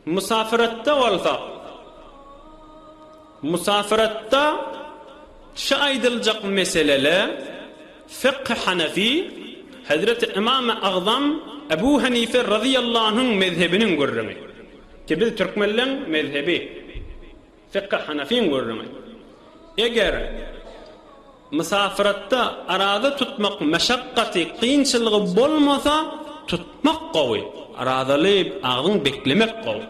Musafiratda bolsak, musafiratda şu aýdyljak meselele fykhy hanefi, Hezreti Ymamy Agzam Ebu Hanife razyýallahu anhuň mezhebiniň gürrüňi. Ki biz türkmenleň mezhebi. Fykhy hanafiň gürrüňi. Eger mysafiratda araza tutmak meşakgaty, kynçylygy bolmasa, tutmak gowy, arazaly agzyň beklemek gowy.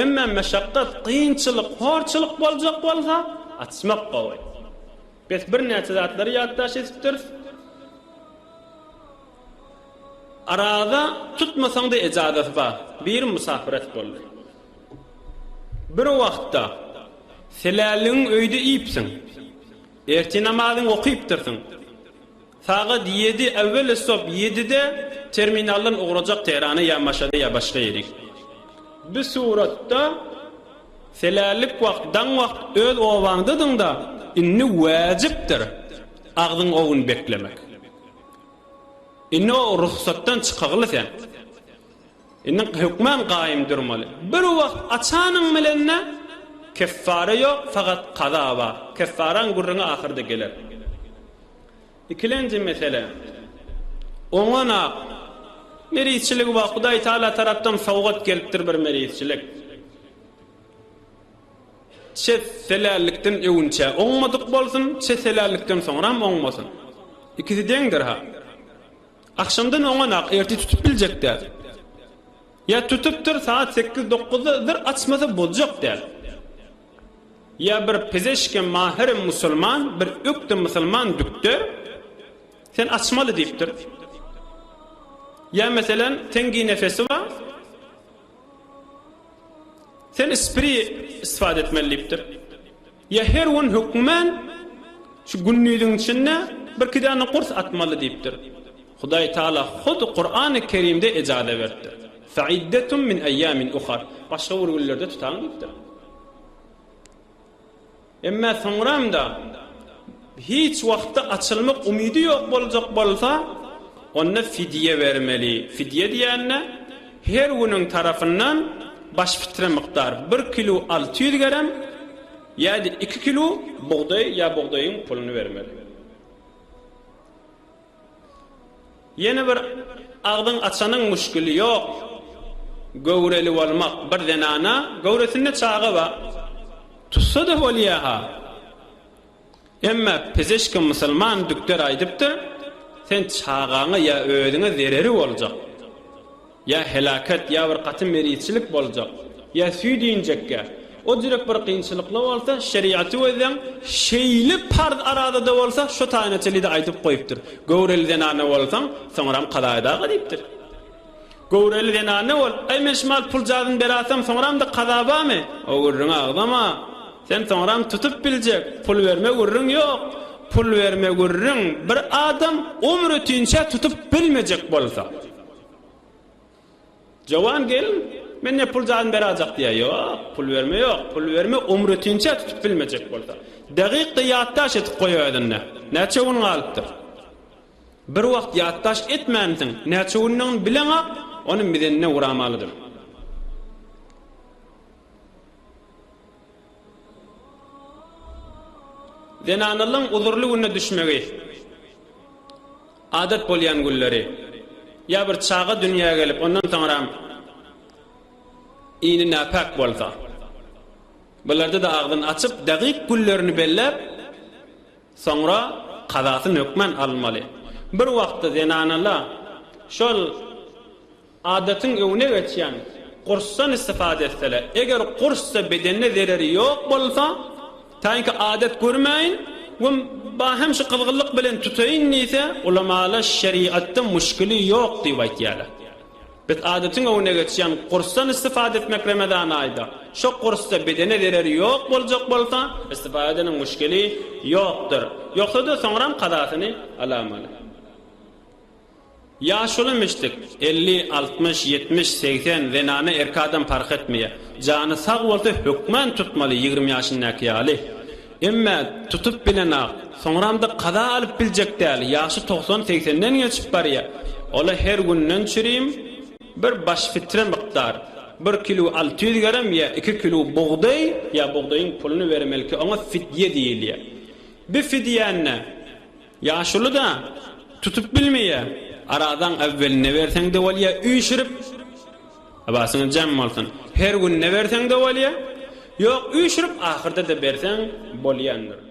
Emma meşakgat, kynçylyk, horçulyk boljak bolsa, açmak gowy. Bes birnäçe zatlary ýatdaş edipdiris. Araza tutmasaň-da ejazasy bar. Biri mysafirat boldy. Bir wagtda selälligiň öýde iýipsiň. Ertir namazyňy okypdyrsyň. Sagat ýedi, äwweli stop ýedide terminaldan ugrajak Tehrana ýa Maşada ýa başga ýerik. Bu suratda selällik wagt, daň wagt öz obaňdadyň-da, indi wäjipdir agzyň owun beklemek. Indi o rugsatdan çykagly sen. Indi hökman gaýym durmaly. Bir wagt açanyň bilen-de keffara ýok, fakat kaza bar. Keffaraň gürrüňi ahyrda geler. Ikilenji mesele. Oňan-ak merizçiligi bar. Hudaý Taala tarapdan sowgat gelipdir bir merizçilik. Çe selällikden öwünçä oňmadyk bolsun, çe selällikden soňram oňmasyn. Ikisi deňdir-ha. Agşamdan oňanak, ertir tutup biljek däl. Ýa tutupdyr, sagat sekiz-dokuzda zyr açmasa boljak däl. Ýa bir pezeşke mahyr musulman, bir ökde musulman dükder, sen açmaly diýipdir. Ýa meselen, teňgi nefesi bar, sen ispiri istifade etmeli diýipdir. Ýa her gün hökmän şu gündiziň içinde birki däne gurs atmaly diýipdir. Hudaý Taala hut Kurany Kerimde ejaza beripdir. Fe'iddetun min eýýamin uhar. Başga bir günlerde tutaň diýipdir. Emma soňram-da hiç wagtda açylmak umydy ýok boljak bolsa, onda fidýe bermeli. Fidýe diýende her günüň tarapyndan baş fitre mukdar bir kilo 600 gerem ýa-da iki kilo bugdaý ýa bugdaýyň puluny bermeli. Ýene bir agzyň açanyň muşkili ýok. Göwreli bolmak bir zenana göwresinde çaga bar. Tutsa-da bolýa-ha. Emma pezeşki musulman dükder aýdypdyr, Sen çagaňa ýa özüňe zereri boljak, ýa helaket, ýa bir gaty merizçilik boljak, ýa süýt injekgä, o jürek bir kynçylykly bolsa, şeriaty gözleň, şeýle parz arazada bolsa, şo taýyna çenli-de aýdyp goýupdyr. Göwreli zenana bolsaň, soňram kaza edaga diýipdir. Göwreli zenana bol, Aý, men şumal puljazyny berasam, soňram-da kaza barmy? O gürrüňi agzama. Sen soňram tutup biljek, pul berme gürrüň ýok. Pul berme gürrüň bir adam ömür ötinçä tutup bilmejek bolsa. Jowan gelin, men ne puljazyny berajak diýýär. Ýok, pul berme ýok. Pul berme ömür ötinçä tutup bilmejek bolsa. Dagyk-da ýatdaş edip goý özünde. Näçe gün galypdyr? Bir wagt ýatdaş etmänsiň, näçe gündigini bileňok, ony mizenine uramalydyr. Zenanalyň uzurly günde düşmegi, adat bolýan günleri, ýa bir çaga dünýä gelip, ondan soňram ini näpäk bolsa, bularda-da agzyny açyp, dagyk günlerini belläp, Soňra kazasyny hökman almaly. Bir wagtda zenanala şol adatyň öňüne geçýän gursdan istifade etseler, eger gursda bedende zereri ýok bolsa, taýynki adat görmäýin we bahem şu gyzgynlyk bilen tutaýyn diýse, ulamalar şeriatda muşkili ýok diýip aýtýarlar. Biz adatyň öňüne geçýän kursdan istifade etmek Remezan aýda. Şo kursda bedene zereri ýok boljak bolsa, istifade edeniň muşkili ýokdur. Ýogsa-da soňram kazasyny alamaly. Ýaşuly müşdik, 50, 60, 70, 80, zenana erki adam parh etmeýär. Jany sag bolsa hökman tutmaly 20 ýaşyndaky ýaly. Emme tutup bilenak, soňramda kaza alyp biljek däl, ýaşy togsan-segsenden geçip barýar. Ola her günden çürim. Bir baş fitre mukdar, bir kilo 600 gram ýa iki kilo bugdaý ýa bugdaýyň puluny bermeli ki, oňa fidýe diýilýär. Bi fidýäni ýaşuly-da tutup bilmeýär. Arazaň äwwelinde berseň-de bolýar, üýşürip, Abasyňyz jem bolsun. Her günde berseň-de bolýar. Ýok, üýşürip ahyrda-da berseň bolýandyr.